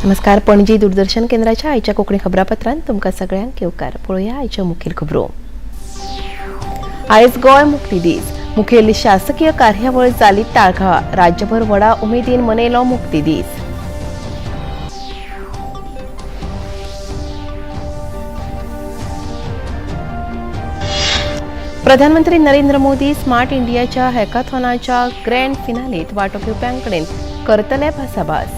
नमस्कार. पणजी दूरदर्शन केंद्राच्या आयच्या कोंकणी खबरापत्रांत तुमकां सगळ्यांक येवकार. पळोवया आयच्यो मुखेल खबरो. आयज गोंय मुक्ती दीस. मुखेल शासकीय कार्यावळ जाली ताळगांवां. राज्यभर व्हडा उमेदीन मनयलो मुक्ती दीस. प्रधानमंत्री नरेंद्र मोदी स्मार्ट इंडियाच्या हॅकाथॉनाच्या ग्रँड फिनालेत वांटो घेवप्यांकडेन करतले भासाभास.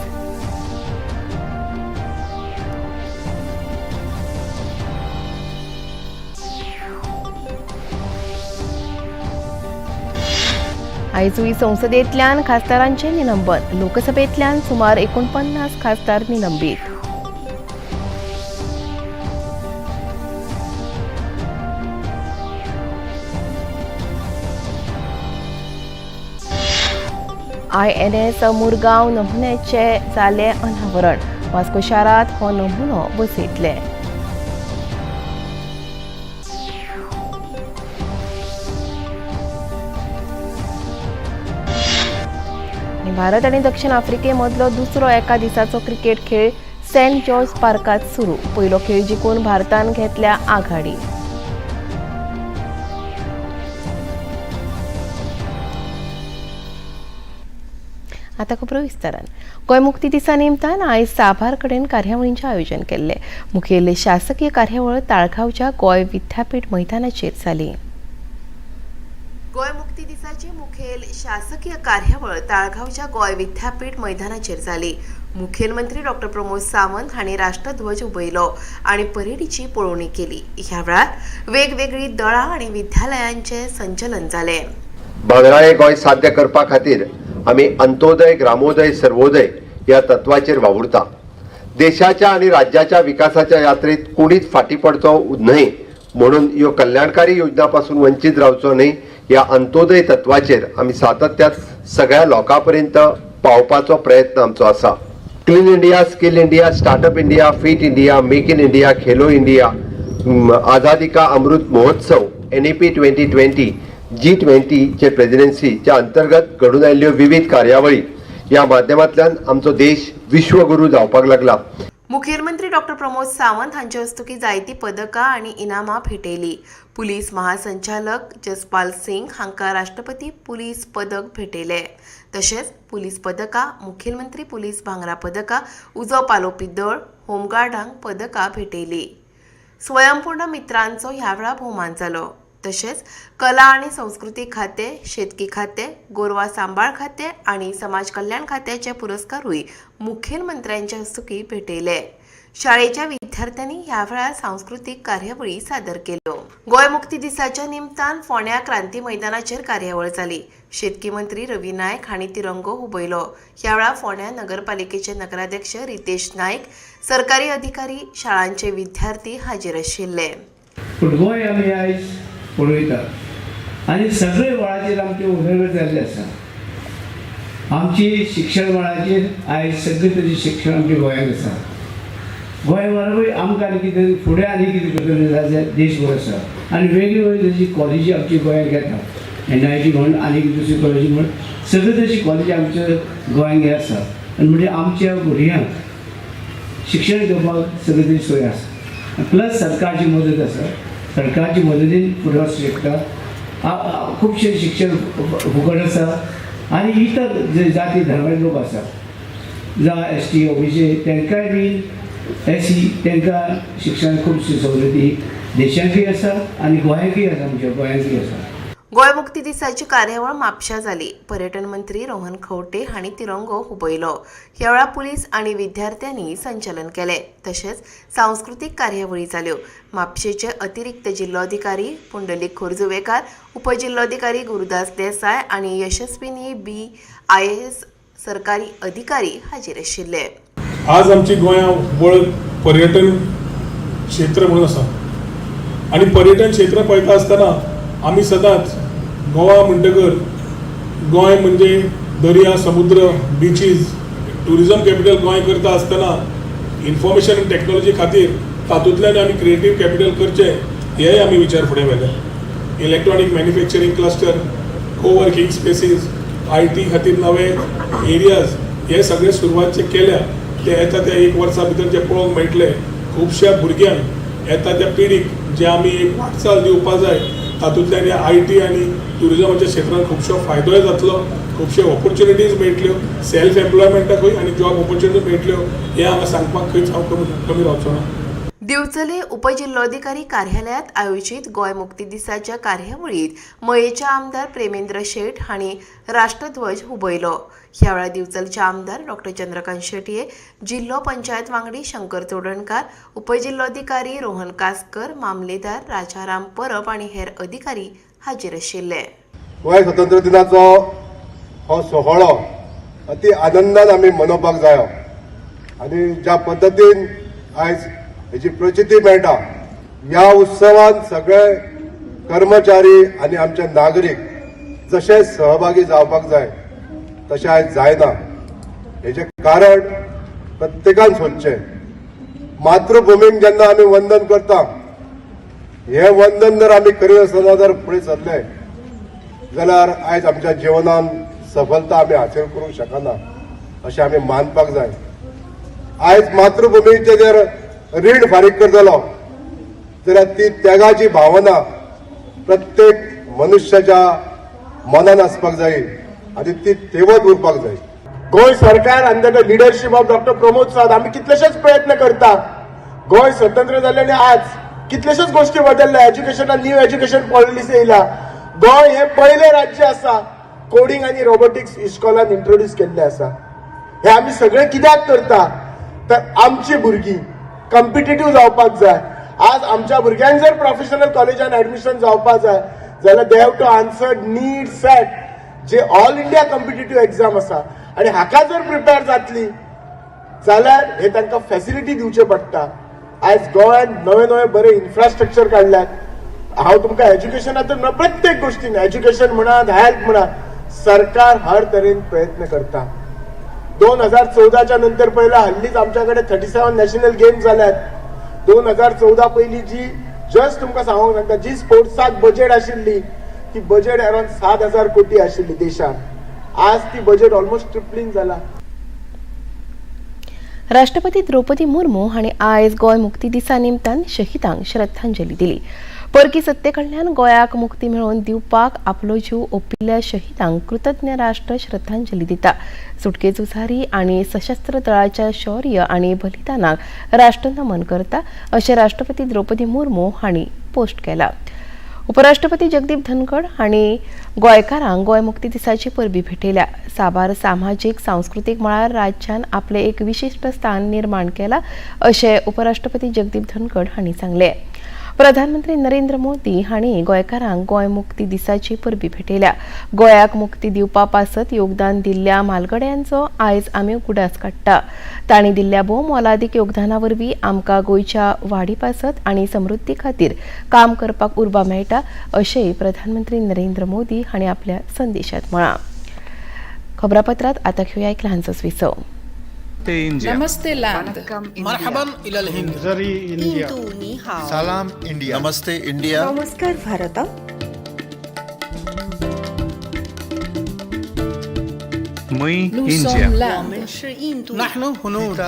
आयजूय संसदेंतल्यान खासदारांचे निलंबन. लोकसभेंतल्यान सुमार 49 खासदार निलंबीत. आयएनएस मुरगांव नमुन्याचे जालें अनावरण. वास्को शारांत हो नमुनो बसयतले. आनी भारत आनी दक्षिण आफ्रिके मदलो दुसरो एका दिसाचो क्रिकेट खेळ सेंट जॉर्ज पार्कात सुरू. पयलो खेळ जिखून भारतान घेतल्या आघाडी. आता खबरो विस्तारान. गोंय मुक्ती दिसा निमतान आयज साबार कडेन कार्यावळींचें आयोजन केल्लें. मुखेल शासकीय कार्यावळ ताळगांवच्या गोंय विद्यापीठ मैदानाचेर जाली. गोंय मुक्ती दिसाची मुखेल शासकीय कार्यावळ ताळगांवच्या गोंय विद्यापीठ मैदानाचेर जाली. मुखेलमंत्री डॉक्टर प्रमोद सावंत हांणी राष्ट्रध्वज उबयलो आनी परेडीची पळोवणी केली. ह्या वेळार वेगवेगळीं दळां आनी विद्यालयांचें संचलन जालें. भांगराळे गोंय साध्य करपा खातीर आमी अंत्योदय, ग्रामोदय, सर्वोदय ह्या तत्वाचेर वावुरता. देशाच्या आनी राज्याच्या विकासाच्या यात्रेत कोणीच फाटीं पडचो न्हय म्हणून ह्यो कल्याणकारी योजना पासून वंचीत रावचो न्हय ह्या अंत्योदय तत्वाचेर आमी सातत्यात सगळ्या लोकां पर्यंत पावपाचो प्रयत्न आमचो आसा. Clean India, skill India, startup India, fit India, make in India, Khelo India, Azadi का अमृत महोत्सव, एनईपी 2020, जी 20चे प्रेसिडेन्सीच्या अंतर्गत घडून आयिल्ल्यो विविध कार्यावळी ह्या माध्यमांतल्यान आमचो देश विश्वगुरू जावपाक लागला. मुखेलमंत्री डॉक्टर प्रमोद सावंत हांचे हस्तुकीं जायतीं पदकां आनी इनामां भेटयलीं. पुलीस महासंचालक जसपाल सिंग हांकां राष्ट्रपती पुलीस पदक भेटयलें. तशेंच पुलीस पदकां, मुखेलमंत्री पुलीस भांगरा पदकां, उजो पालोवपी दळ, होमगार्डांक पदकां भेटयलीं. स्वयंपूर्ण मित्रांचो ह्या वेळार भोवमान जालो. तशेंच कला आनी संस्कृती खातें, शेतकी खातें, गोरवां सांबाळ खातें आनी समाज कल्याण खात्याचे पुरस्कारूय मुखेलमंत्र्यांच्या हस्तुकीं भेटयले. शाळेच्या विद्यार्थ्यांनी ह्या वेळार सांस्कृतीक कार्यावळी सादर केल्यो. गोंय मुक्ती दिसाच्या निमतान फोंड्या क्रांती मैदानाचेर कार्यावळ जाली. शेतकी मंत्री रवी नायक हांणी तिरंगो हुबयलो. ह्या वेळार फोंड्या नगरपालिकेचे नगराध्यक्ष रितेश नायक, सरकारी अधिकारी, शाळांचे विद्यार्थी हाजीर आशिल्ले. पूण गोंय आमी आयज पळयतात आनी सगळे मळाचेर आमची उदरगत जाल्ली आसा. आमची शिक्षण मळाचेर आयज सगळे तरेचें शिक्षण आमच्या गोंयांत आसा. गोंय बरोबर आमकां आनी कितें फुडें आनी कितें करतलें जाल्यार देशभर आसा आनी वेगळी वेगळी तरेची कॉलेजी आमची गोंयांत येता. एनआयटी म्हण आनी दुसरी कॉलेजी म्हण सगळे तरेची कॉलेजी आमच्या गोंयांत हे आसा आनी म्हणजे आमच्या भुरग्यांक शिक्षण घेवपाक सगळे तरी सोय आसा. प्लस सरकारची मदत आसा. सरकारची मदतीन फुडें वचूंक शकता. खुबशें शिक्षण फुकट आसा आनी इतर जे जाती धर्माचे लोक आसा, जावं एसटी, ओबीसी, तांकांय बी एसी, तांकां शिक्षण खुबशी सवलती देशांतूय आसा आनी गोंयांकूय आसा, आमच्या गोंयांकूय आसा. गोंय मुक्ती दिसाची कार्यावळ म्हापशा जाली. पर्यटन मंत्री रोहन खंवटे हांणी तिरंगो हुबयलो. ह्या वेळार पुलीस आनी विद्यार्थ्यांनी संचलन केलें. तशेंच सांस्कृतीक कार्यावळी जाल्यो. म्हापशेचे अतिरिक्त जिल्लोधिकारी पुंडलीक खोर्जुवेकार, उपजिल्लोधिकारी गुरुदास देसाय आनी यशस्विनी बी आयएएस सरकारी अधिकारी हाजीर आशिल्ले. आज आमची गोंया वळख पर्यटन क्षेत्र म्हणून आसा आनी पर्यटन क्षेत्र पळयता आसतना आमी सदांच गोवा म्हणटकर गोंय म्हणजे दर्या, समुद्र, बिचीज, ट्युरिजम कॅपिटल गोंय करता आसतना इन्फॉर्मेशन आनी टॅक्नॉलॉजी खातीर तातूंतल्यान आमी क्रिएटीव कॅपिटल करचें हेय आमी विचार फुडें व्हेले. Electronic manufacturing cluster, co-working spaces, IT खातीर नवे एरियाज हे सगळे सुरवात जे केल्या. ते येता त्या एक वर्सा भितर जें पळोवंक मेळटलें, खुबश्या भुरग्यांक येता त्या पिढीक जे आमी एक वाटचाल दिवपा जाय तातूंतल्यान ह्या I T आनी ट्युरिजमाच्या क्षेत्रांत खुबसो फायदोय जातलो, खुबश्यो ऑपॉर्च्युनिटीज मेळटल्यो, सेल्फ एम्प्लॉयमेंटाकूय आनी जॉब ऑपॉर्च्युनिटीज मेळटल्यो. हें हांगा सांगपाक खंयच हांव कमी रावचो ना. दिवचले उपजिल्लोधिकारी कार्यालयात आयोजित गोंय मुक्ती दिसाच्या कार्यावळीत मयेचे आमदार प्रेमेंद्र शेट हांणी राष्ट्रध्वज हुबयलो. ह्या वेळार दिवचलचे आमदार डॉक्टर चंद्रकांत शेटये, जिल्लो पंचायत वांगडी शंकर चोडणकार, उपजिल्लोधिकारी रोहन कासकर, मामलेदार राजाराम परब आनी हेर अधिकारी हाजीर आशिल्ले. गोंय स्वतंत्र दिनाचो हो सोहळो अति आनंदान आमी मनोवपाक जायो आनी ज्या पद्दतीन आयज हेची प्रचिती मेळटा, ह्या उत्सवान सगळे कर्मचारी आनी आमचे नागरीक जशे सहभागी जावपाक जाय तशें आयज जायना. हेजें कारण प्रत्येकान सोदचें. मातृभुमीक जेन्ना आमी वंदन करता, हें वंदन जर आमी करिनासतना जर फुडें सरले जाल्यार आयज आमच्या जिवनान सफलता आमी हासील करूंक शकना अशें आमी मानपाक जाय. आयज मातृभुमीचें जर रीण फारीक करतलो जाल्यार ती त्यागाची भावना प्रत्येक मनुष्याच्या मनान आसपाक जाय आनी ती तेवत उरपाक जाय. गोंय सरकार under the leadership of doctor Pramod Sawant आमी कितलेशेच प्रयत्न करता. गोंय स्वतंत्र जालें आनी आज कितलेशेच गोष्टी बदलल्या. एज्युकेशनान न्यू एज्युकेशन पॉलिसी येयला. गोंय हें पयलें राज्य आसा कोडिंग आनी रोबोटिक्स इस्कॉलान इंट्रोड्यूस केल्लें आसा. हे आमी सगळें कित्याक करता तर आमची भुरगीं कॉम्पिटेटीव जावपाक जाय. आज आमच्या भुरग्यांक जर प्रोफेशनल कॉलेजान एडमिशन जावपाक जाय जाल्यार they have to answer NEET, SAT J all India competitive exam आसा आनी हाका जर प्रिपेर जातली जाल्यार हे तांकां फॅसिलिटी दिवचे पडटा. आयज गोंयांत नवे नवे बरे इन्फ्रास्ट्रक्चर काडल्यात. हांव तुमकां एज्युकेशनात तर प्रत्येक गोष्टीन, एज्युकेशन म्हणात, हेल्थ म्हणात, सरकार हर तरेन प्रयत्न करता. 2014च्या नंतर पयला हल्लीच आमच्याकडे 37 नॅशनल गेम्स जाल्यात. 2014 पयली जी, जस्ट तुमकां सांगूंक सांगता, जी स्पोर्ट्साक बजेट आशिल्ली ती बजेट अरावंड 7,000 कोटी आशिल्ली देशान. आज ती बजेट ऑलमोस्ट ट्रिपलींग जाला. राष्ट्रपती द्रौपदी मुर्मू हांणी आयज गोंय मुक्ती दिसा निमतान शहीदांक श्रद्धांजली दिली. परकी सत्ते कडल्यान गोंयाक मुक्ती मेळोवन दिवपाक आपलो जीव ओंपिल्ल्या शहीदांक कृतज्ञ राष्ट्र श्रद्धांजली दिता. सुटके झुजारी आनी सशस्त्र दळाच्या शौर्य आनी बलिदानाक राष्ट्र नमन करता अशें राष्ट्रपती द्रौपदी मुर्मू हांणी पोस्ट केला. उपराष्ट्रपती जगदीप धनखड हांणी गोंयकारांक गोंय मुक्ती दिसाची परबी भेटयल्या. साबार सामाजीक सांस्कृतीक मळार राज्यान आपलें एक विशिश्ट स्थान निर्माण केलां अशें उपराष्ट्रपती जगदीप धनखड हांणी सांगलें. प्रधानमंत्री नरेंद्र मोदी हांणी गोंयकारांक गोंय मुक्ती दिसाची परबी भेटयल्या. गोंयाक मुक्ती दिवपा पासत योगदान दिल्ल्या म्हालगड्यांचो आयज आमी उगडास काडटा. तांणी दिल्ल्या भोव मोलादीक योगदाना वरवीं आमकां गोंयच्या वाडी पासत आनी समृद्धी खातीर काम करपाक उर्बा मेळटा अशेंय प्रधानमंत्री नरेंद्र मोदी हांणी आपल्या संदेशात म्हळां. खबरापत्रात आतां घेवया एक ल्हानसोच विसव. नमस्ते लैंड. مرحبا الى الهند. सलाम India. Namaste India. Namaskar Bharat. Nous sommes land. نحن هنود.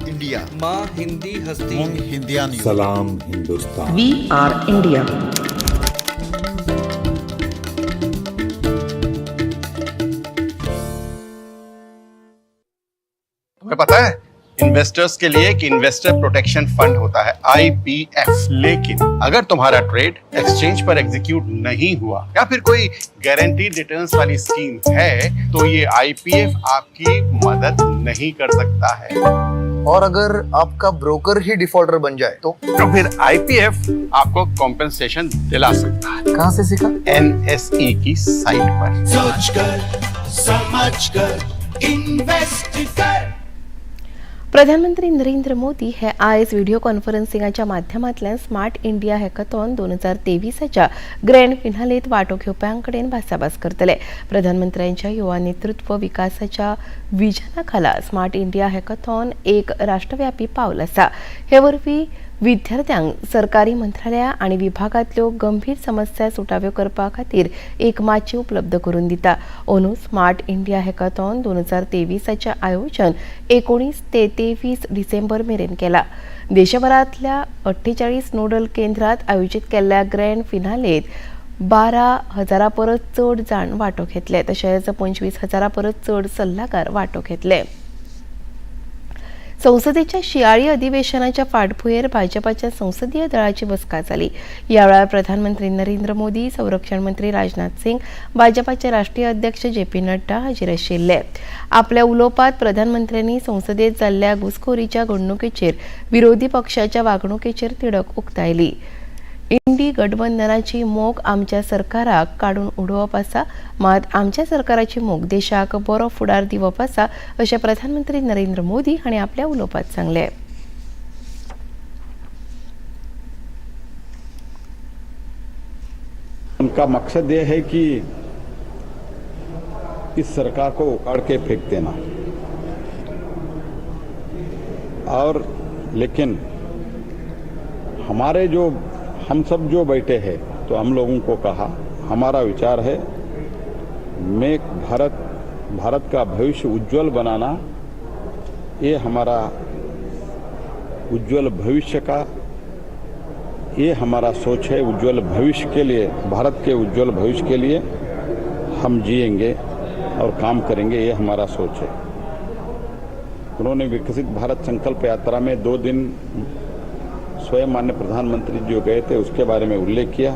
India. माँ हिंदी हस्ती. मुंग हिंदियान. सलाम हिंदुस्तान. We are India. तुम्हें पता है इन्वेस्टर्स के लिए एक इन्वेस्टर प्रोटेक्शन फंड होता है, आईपीएफ। लेकिन अगर तुम्हारा ट्रेड एक्सचेंज पर एग्जीक्यूट नहीं हुआ या फिर कोई गारंटीड रिटर्न्स वाली स्कीम है तो ये आईपीएफ आपकी मदद नहीं कर सकता है। और अगर आपका ब्रोकर ही डिफॉल्टर बन जाए तो? तो फिर आईपीएफ आपको कॉम्पेंसेशन दिला सकता है। कहाँ से सीखा? एनएसई की साइट पर। सोच कर, समझ कर, इन्वेस्ट कर। प्रधानमंत्री नरेंद्र मोदी हे आयज व्हिडिओ कॉन्फरन्सिंगाच्या माध्यमांतल्यान स्मार्ट इंडिया हॅकथॉन 2023च्या ग्रँड फिनालेत वांटो घेवप्यां कडेन भासाभास करतले. प्रधानमंत्र्यांच्या युवा नेतृत्व विकासाच्या विजना खाला स्मार्ट इंडिया हॅकथॉन एक राष्ट्रव्यापी पावल आसा. हे वरवीं विद्यार्थ्यांक सरकारी मंत्रालयां आनी विभागांतल्यो गंभीर समस्या सुटाव्यो करपा खातीर एक माची उपलब्ध करून दिता. अंदू स्मार्ट इंडिया हॅकाथॉन 2023 आयोजन 19 ते 23 डिसेंबर मेरेन केला. देशभरांतल्या 48 नोडल केंद्रात आयोजीत केल्ल्या ग्रँड फिनालेत 12,000 परस चड जाण वांटो घेतले, तशेंच 25,000 परस चड सल्लागार वांटो घेतले. संसदेच्या शियाळी अधिवेशनाच्या फाटभुंयेर भाजपाच्या संसदीय दळाची बसका जाली. ह्या वेळार प्रधानमंत्री नरेंद्र मोदी, संरक्षण मंत्री राजनाथ सिंग, भाजपाचे राष्ट्रीय अध्यक्ष जे पी नड्डा हाजीर आशिल्ले. आपल्या उलोवपात प्रधानमंत्र्यांनी संसदेत जाल्ल्या घुसखोरीच्या घडणुकेचेर विरोधी पक्षाच्या वागणुकेचेर तिडक उक्तायली. इंडी गठबंधनाची मोख आमच्या सरकाराक काडून उडोवप आसा, मात आमच्या सरकाराची मोख देशाक बरो फुडार दिवप आसा, अशें प्रधानमंत्री नरेंद्र मोदी हांणी आपल्या उलोवपात सांगलें. उनका मकसद ये है कि इस सरकार को उखाड़ के फेंक देना, और लेकिन हमारे जो हम सब जो बैठे हैं तो हम लोगों को कहा, हमारा विचार है मेक भारत, भारत का भविष्य उज्जवल बनाना, ये हमारा उज्जवल भविष्य का ये हमारा सोच है। उज्जवल भविष्य के लिए, भारत के उज्जवल भविष्य के लिए हम जिएंगे और काम करेंगे, ये हमारा सोच है। उन्होंने विकसित भारत संकल्प यात्रा में 2 दिन स्वयं माननीय प्रधानमंत्री जो गए थे उसके बारे में उल्लेख किया।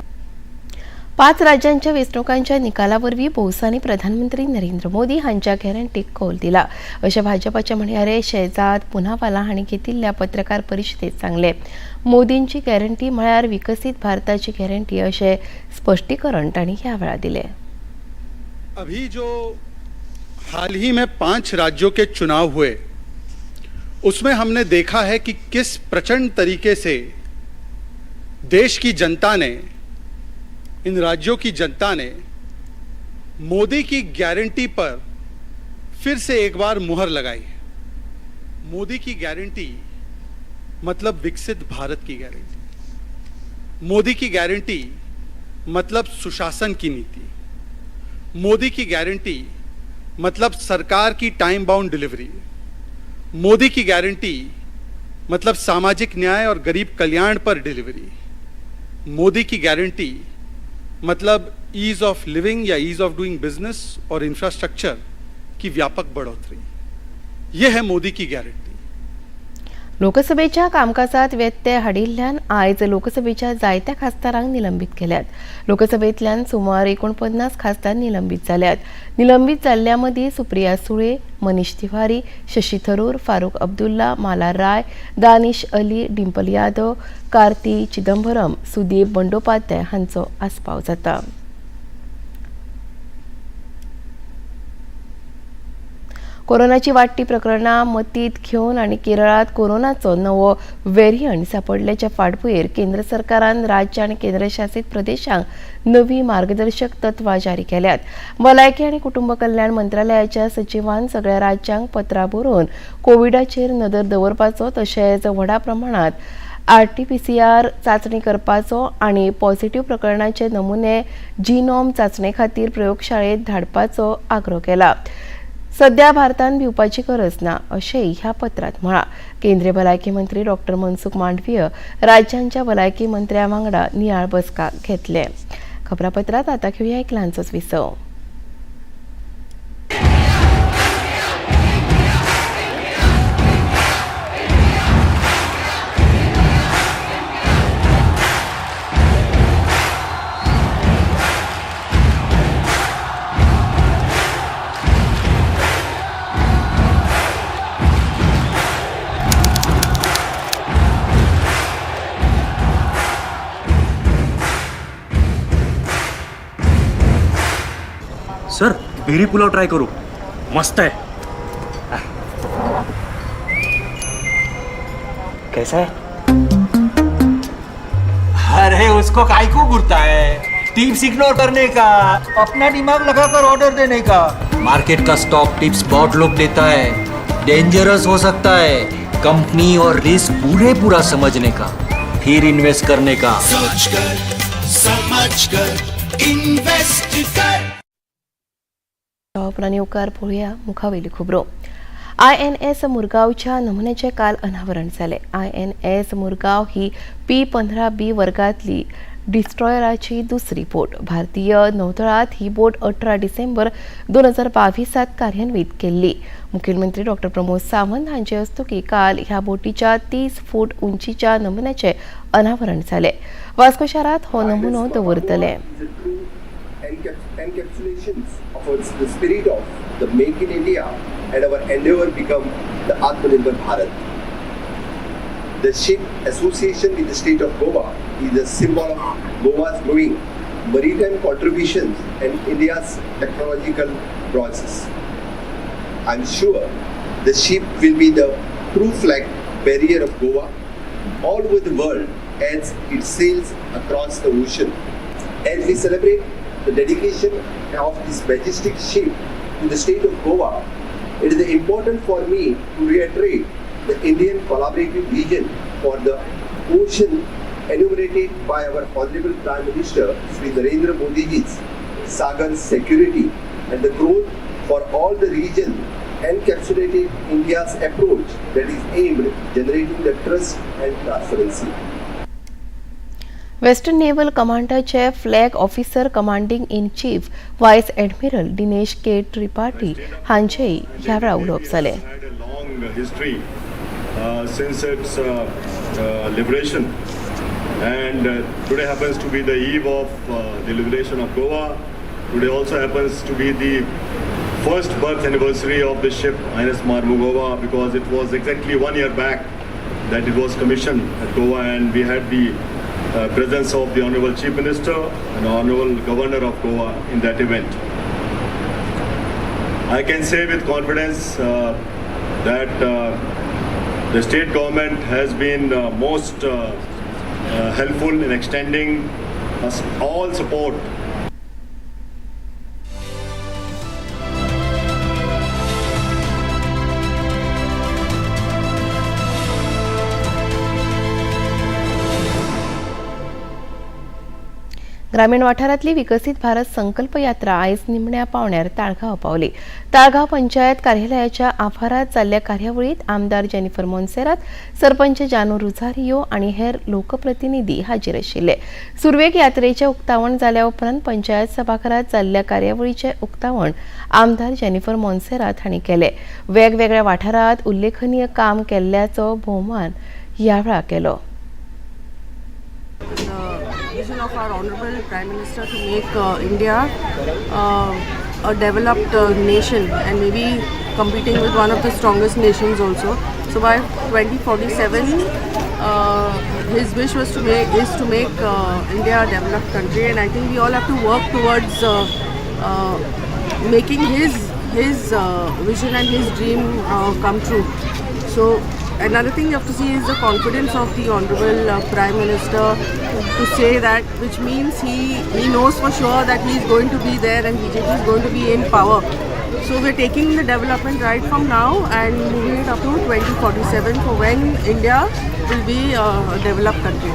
5 राज्यांच्या वेंचणुकांच्या निकालावरवीं भौसांनी प्रधानमंत्री नरेंद्र मोदी हांच्या गॅरंटीक कौल दिला, अशें भाजपाचे म्हणयारे शेहजाद पुनावाला हांणी घेतिल्ल्या पत्रकार परिशदेंत सांगलें. मोदींची गॅरंटी म्हळ्यार विकसीत भारताची गॅरंटी, अशें स्पश्टीकरण तांणी ह्या वेळार दिलें. अभी जो हाल ही में 5 राज्यों के चुनाव हुए उसमें हमने देखा है कि किस प्रचंड तरीके से देश की जनता ने, इन राज्यों की जनता ने मोदी की गारंटी पर फिर से एक बार मुहर लगाई है। मोदी की गारंटी मतलब विकसित भारत की गारंटी, मोदी की गारंटी मतलब सुशासन की नीति, मोदी की गारंटी मतलब सरकार की टाइम बाउंड डिलीवरी, मोदी की गारंटी मतलब सामाजिक न्याय और गरीब कल्याण पर डिलीवरी, मोदी की गारंटी मतलब ईज ऑफ लिविंग या ईज ऑफ डूइंग बिजनेस और इंफ्रास्ट्रक्चर की व्यापक बढ़ोतरी। यह है मोदी की गारंटी। लोकसभेच्या कामकाजात व्यत्यय हाडिल्ल्यान आयज लोकसभेच्या जायत्या खासदारांक निलंबीत केल्यात. लोकसभेंतल्यान सुमार 49 खासदार निलंबीत जाल्यात. निलंबीत जाल्ल्या मदीं सुप्रिया सुळे, मनीष तिवारी, शशी थरूर, फारूक अब्दुल्ला, माला राय, दानिश अली, डिंपल यादव, कार्ती चिदंबरम, सुदीप बंडोपाध्याय हांचो आस्पाव जाता. कोरोनाची वाडटी प्रकरणां मतींत घेवन आनी केरळांत कोरोनाचो नवो वेरियंट सांपडल्याच्या फाटभुंयेर केंद्र सरकारान राज्य आनी केंद्रशासीत प्रदेशांक नवी मार्गदर्शक तत्वां जारी केल्यात. भलायकी आनी कुटुंब कल्याण मंत्रालयाच्या सचिवान सगळ्या राज्यांक पत्रां बरोवन कोविडाचेर नदर दवरपाचो तशेंच व्हडा प्रमाणांत RT-PCR चांचणी करपाचो आनी पॉझिटिव्ह प्रकरणाचे नमुने जिनोम चांचणे खातीर प्रयोगशाळेत धाडपाचो आग्रो केला. सध्या भारतान भिवपाची गरज ना, अशेंय ह्या पत्रांत म्हळां. केंद्रीय भलायकी मंत्री डॉक्टर मनसुख मांडवीय राज्यांच्या भलायकी मंत्र्या वांगडा नियाळ बसका घेतले. खबरापत्रांत आतां घेवया एक ल्हानसोच विसव. सर बेरी पुलाव ट्राई करो, मस्त है। कैसा है? अरे उसको काय को घूरता है? टिप्स इग्नोर करने का, अपना दिमाग लगाकर ऑर्डर देने का। मार्केट का स्टॉक टिप्स बहुत लोग देता है, डेंजरस हो सकता है। कंपनी और रिस्क पूरे पूरा समझने का। फिर इन्वेस्ट करने का। सोच कर, समझ कर, इन्वेस्ट कर। उपरांत येवकार पळोवया मुखावेली खबरो। INS मुरगांवच्या नमुन्याचें काल अनावरण जालें। INS Murgaon ही P-15B वर्गांतली डिस्ट्रॉयराची दुसरी बोट। भारतीय नौदळात ही बोट 18 डिसेंबर 2022 कार्यान्वित केल्ली। मुखेलमंत्री डॉक्टर प्रमोद सावंत हांचे हस्तुकीं काल ह्या बोटीच्या 30 फूट उंचीच्या नमुन्याचें अनावरण जालें। वास्को शारांत हो नमुनो दवरतले। Encapsulations of the spirit of the Make in India and our endeavor become the Atmanirbhar Bharat. The ship association with the state of Goa is a symbol of Goa's growing maritime contributions and India's technological process. I'm sure the ship will be the true flag bearer of Goa all over the world as it sails across the ocean. As we celebrate the dedication of this majestic ship to the state of Goa, it is important for me to reiterate the Indian collaborative vision for the ocean enumerated by our Honorable Prime Minister Sri Narendra Modi ji's Sagar security and the growth for all the region encapsulated India's approach that is aimed generating the trust and transparency. Western naval कमांडाचे flag officer commanding in chief vice admiral Dinesh K Tripathi हांचेय ह्या वेळार उलोवप जालें। History since its liberation, and today happens to be the eve of the liberation of Goa. Today also happens to be the first birth anniversary of the ship INS Marmugova, because it was exactly 1 year back that it was commissioned at Goa, and we had the presence of the Honorable Chief Minister and Honorable Governor of Goa in that event. I can say with confidence that the state government has been most helpful in extending us all support. ग्रामीण वाठारांतली विकसीत भारत संकल्प यात्रा आयज निमण्या पावण्यार ताळगांव पावली। ताळगांव पंचायत कार्यालयाच्या आभारात जाल्ल्या कार्यावळीत आमदार जेनिफर मोन्सेरात, सरपंच जानू रुझारियो आनी हेर लोकप्रतिनिधी हाजीर आशिल्ले। सुरवेक यात्रेचें उक्तावण जाल्या उपरांत पंचायत सभाघरात जाल्ल्या कार्यावळीचें उक्तावण आमदार जेनिफर मोन्सेरात हांणी केलें। वेगवेगळ्या वाठारांत उल्लेखनीय काम केल्ल्याचो भोवमान ह्या वेळार केलो। Vision of our Honorable Prime Minister to make India a developed nation and maybe competing with one of the strongest nations also. So by 2047, his wish was to make India a developed country, and I think we all have to work towards making his vision and his dream come true. So another thing you have to see is the confidence of the Honorable Prime Minister to say that, which means he knows for sure that he is going to be there and BJP is going to be in power. So we are taking the development right from now and moving it up to 2047 for when India will be a developed country.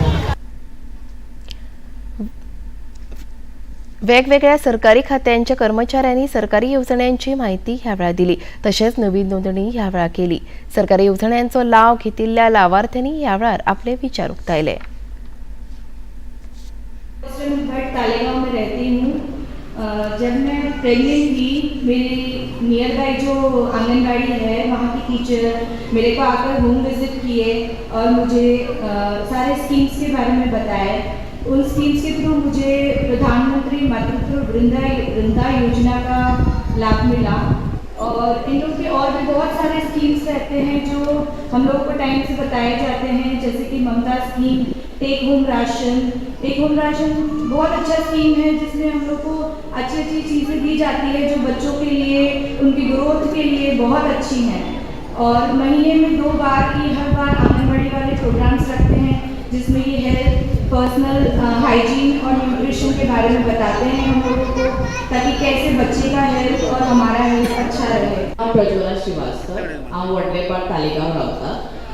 वेगवेगळ्या सरकारी खात्यांच्या कर्मचाऱ्यांनी सरकारी येवजण्यांची माहिती ह्या वेळार दिली, तशेंच नवी नोंदणी ह्या वेळार केली। सरकारी येवजण्यांचो लाव घेतिल्ल्या लावार्थ्यांनी ह्या वेळार आपले विचार उक्तायले। भट्ट तालेगांव में रहती हूँ। जब मैं प्रेग्नेंट थी, मेरी नियर बाई जो आंगनबाड़ी है वहाँ की टीचर मेरे को आकर होम विजिट किए और मुझे सारे स्कीम्स के बारे में बताए। उन स्कीम्स के थ्रू मुझे प्रधानमंत्री मातृत्व वृंदा योजना का लाभ मिला और इन लोग के और भी बहुत सारे स्कीम्स रहते हैं जो हम लोगों को टाइम से बताए जाते हैं, जैसे कि Mamta scheme, take home ration. Take home ration बहुत अच्छा स्कीम है जिसमें हम लोग को अच्छी अच्छी चीज़ें दी जाती है जो बच्चों के लिए, उनकी ग्रोथ के लिए बहुत अच्छी हैं। और महीने में 2 बार की हर बार आंगनबाड़ी वाले प्रोग्राम्स रखते हैं जिसमें ये हेल्थ, पर्सनल हाइजीन और न्यूट्रिशन के बारे में बताते हैं हम लोगों को, ताकि कैसे बच्चे का हेल्थ और हमारा हेल्थ अच्छा रहे। हांव प्रज्वला श्रीवास्तव, हांव वडलेपाड तालिगांव रावता।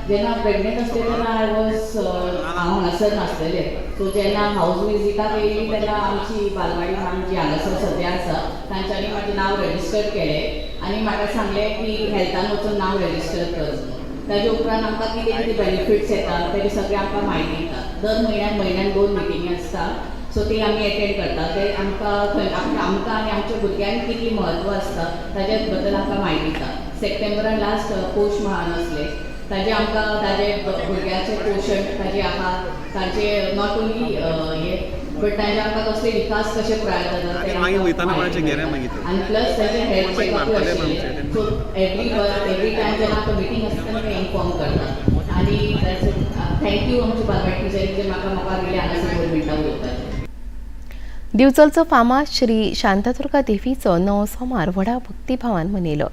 जेन्ना प्रेग्नेंट आसलें तेन्ना I was हांव हांगासर नासलेलें. सो जेन्ना हावज विजिटाक येयली तेन्ना आमची बालवाडी मॅम जी हांगासर सद्या आसा तांच्यांनी म्हाजें नांव रजिस्टर केलें आनी म्हाका सांगलें की हेल्थान वचून नांव रजिस्टर कर म्हणून. ताजे उपरांत आमकां कितें कितें बेनिफिट्स येता तेजे सगळें आमकां म्हायती दिता. दर म्हयन्याक म्हयन्याक 2 मिटिंगी आसता, सो ती आमी एटेंड करता. ते आमकां खंय आमकां आनी आमच्या भुरग्यांक कितली म्हत्व आसता ताजे बद्दल आमकां म्हायती दिता. सप्टेंबरान लास्ट पोश महान आसले, ताजे आमकां ताजे भुरग्याचें पोशण ताजे आहा, ताजे not only हे बट ताजे आमकां कसले विकास कशे प्राय जाता ते आनी प्लस ताजे हेल्थ चॅकअपूय आशिल्लें. सो एवरी टायम जेन्ना आमकां मिटींग आसता तेन्ना ते इन्फॉर्म करता. आनी thank you आमच्या बालवाडी टिचरीक जे म्हाका मोकार दिले हांगासर गव्हर्मेंटा उलोवपाचें. दिवचलचो फामाद श्री शांतादुर्गा देवीचो नवो सोमार व्हडा भक्तिभावान मनयलो.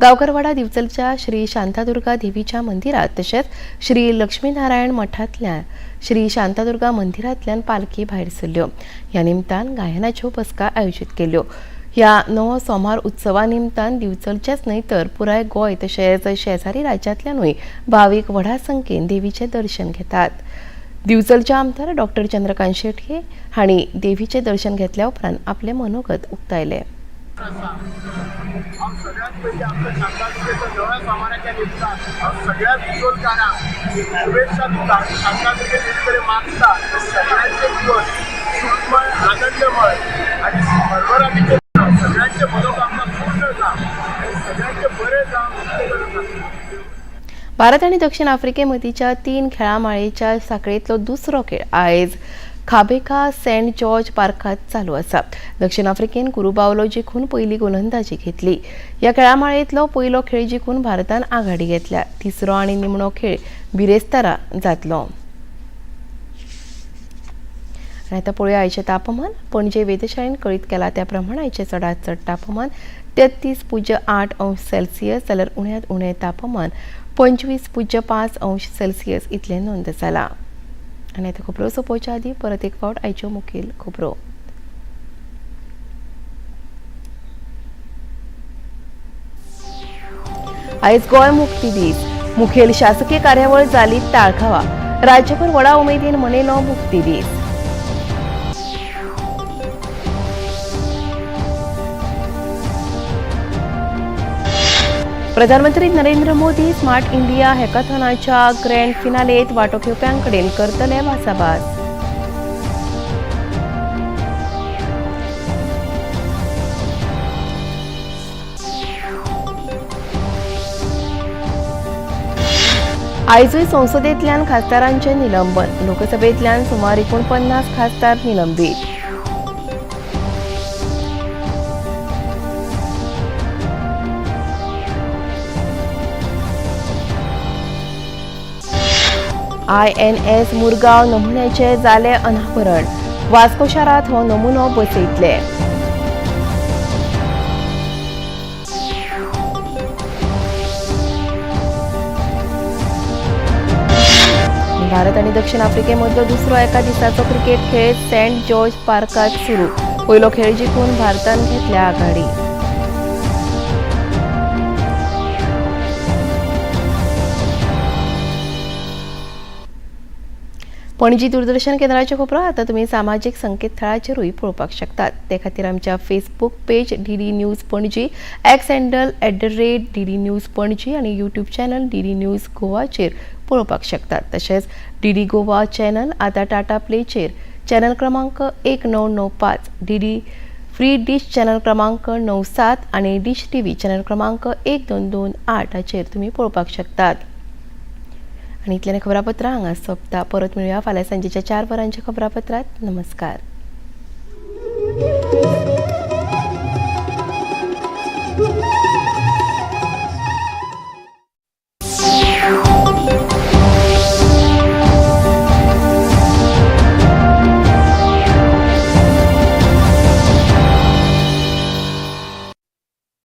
गांवकरवाडा दिवचलच्या श्री शांतादुर्गा देवीच्या मंदिरात तशेंच श्री लक्ष्मीनारायण मठांतल्यान श्री शांतादुर्गा मंदिरांतल्यान पालखी भायर सरल्यो. ह्या निमतान गायनाच्यो बसका आयोजीत केल्यो. ह्या नवो सोमार उत्सवा निमतान दिवचलचेच न्हय तर पुराय गोंय तशेंच शेजारी राज्यांतल्यानूय भावीक व्हडा संख्येन देवीचें दर्शन घेतात. दिवचलचे आमदार डॉक्टर चंद्रकांत शेटये हांणी देवीचें दर्शन घेतल्या उपरांत आपलें मनोगत उक्तायलें. हांव सगळ्यात पयलीं आमच्या शांतादुर्गेच्या नव्या सोमाराच्या निमतान हांव सगळ्या दिवचलकारांक शुभेच्छा दिता आनी शांतादुर्गे देवी कडेन मागता सगळ्यांचे जिवन सुखमय, आनंदमय आनी भरभराटीचें जावं, सगळ्यांचे मनोकामना पूर्ण जावं आनी सगळ्यांचे बरें जावं. भारत आनी दक्षिण आफ्रिके मदींच्या 3 खेळां माळेच्या साखळेंतलो दुसरो खेळ आयज खाबेका सेंट जॉर्ज पार्कांत चालू आसा. दक्षिण आफ्रिकेन कुरुबावलो जिखून पयली गोलंदाजी घेतली. ह्या खेळामाळेंतलो पयलो खेळ जिखून भारतान आघाडी घेतल्या. तिसरो आनी निमणो खेळ बिरेस्तारा जातलो. आनी आतां पळोवया आयचें तापमान. पणजे वेधशाळेन कळीत केला त्या प्रमाण आयचें चडांत चड तापमान 33.8 अंश सेल्सियस जाल्यार उण्यांत उणें तापमान 25.5 अंश सेल्सियस इतलें नोंद जाला. आनी आतां खबरो सोंपोवच्या आदीं परत एक फावट आयच्यो मुखेल खबरो. आयज गोंय मुक्ती दीस. मुखेल शासकीय कार्यावळ जाली ताळखावा. राज्यभर व्हडा उमेदीन मनयलो मुक्ती दीस. प्रधानमंत्री नरेंद्र मोदी स्मार्ट इंडिया हॅकाथॉनाच्या ग्रँड फिनालेत वांटो घेवप्यांकडेन करतले भासाभास. आयजूय संसदेंतल्यान खासदारांचें निलंबन. लोकसभेंतल्यान सुमार 49 खासदार निलंबीत. INS Murgaon नमुन्याचे जाले अनावरण. वास्को शारांत हो नमुनो बसयतले. भारत आनी दक्षिण आफ्रिके मदलो दुसरो एका दिसाचो क्रिकेट खेळ सेंट जॉर्ज पार्कांत सुरू. पयलो खेळ जिखून भारतान घेतल्या आघाडी. पणजी दूरदर्शन केंद्राच्यो खबरो आतां तुमी सामाजीक संकेतथळाचेरूय पळोवपाक शकतात. ते खातीर आमच्या Facebook page DD news Panaji, X handle @DD News Panaji आनी यूट्यूब चॅनल DD news गोवाचेर पळोवपाक शकतात. तशेंच DD Goa channel आतां टाटा प्लेचेर चॅनल क्रमांक 1995, DD free dish channel क्रमांक 97 आनी डिश TV channel क्रमांक 1228 हाचेर तुमी पळोवपाक शकतात. आनी इतल्यान खबरापत्रां हांगा सोंपता. परत मेळुया फाल्यां सांजेच्या 4 वरांच्या खबरापत्रांत. नमस्कार.